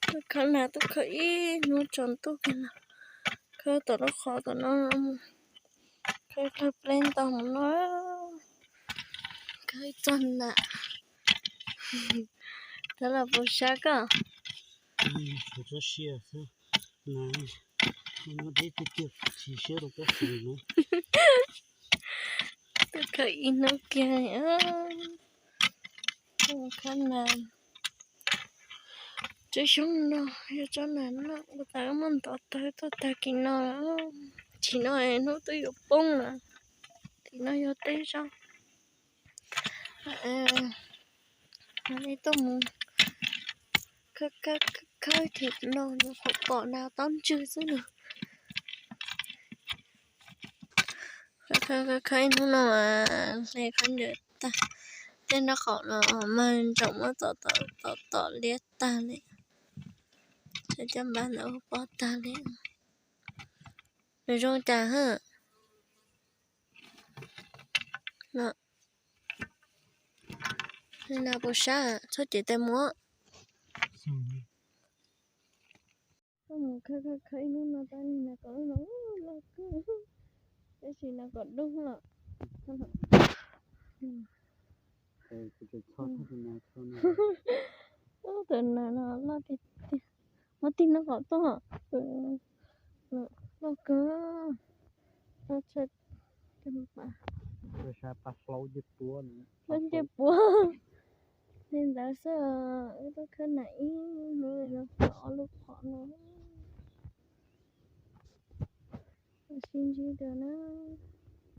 Tuaj khawb nas tuaj khawb ib hnub tsaus ntuj kiag no. Khawb tom lub qhov tom no, khawb dawg pleb ntau mus no. Khawb ib txog nas. Thov los puas sab koj? Txhob siab xwb, nas muaj deb tiag tiag, chim siab rau pob kws no. Tuaj khawb ib hnub kiag, khawb nas. Tsob xyoob no yog tsob nas no ua tas muaj ntov tawg tuaj tag kis no. Chim no hnub twb yuav poob lawm. Tim no yog teb zog. Nej tuaj mus khawb khawb khawb tim no nws qhuav pom nas tob ntswg xwb nws. Khawb khawb khawb ib hnub no mas hle khaub ncaws tag. Tej nraub qaum no mas ntsaum muab tom tom tom liab tag li. Cov caj npab ntawd ua pob tag li. Nws zoo cas hab? Nas puas sab, txhob cev tes mus. Koj mus khawb khawb khawb ib hnub no tab sis nas kom loj kawg, tab sis nas kom dub lawm. Tus nas no loj tiag tiag, muab tig no kom tuaj, loj kawg. Lub ncej puab li ntawd xwb, wb tuaj khawb nas ib hnub no pom ob lub qhov no. Sib ntsib dua na.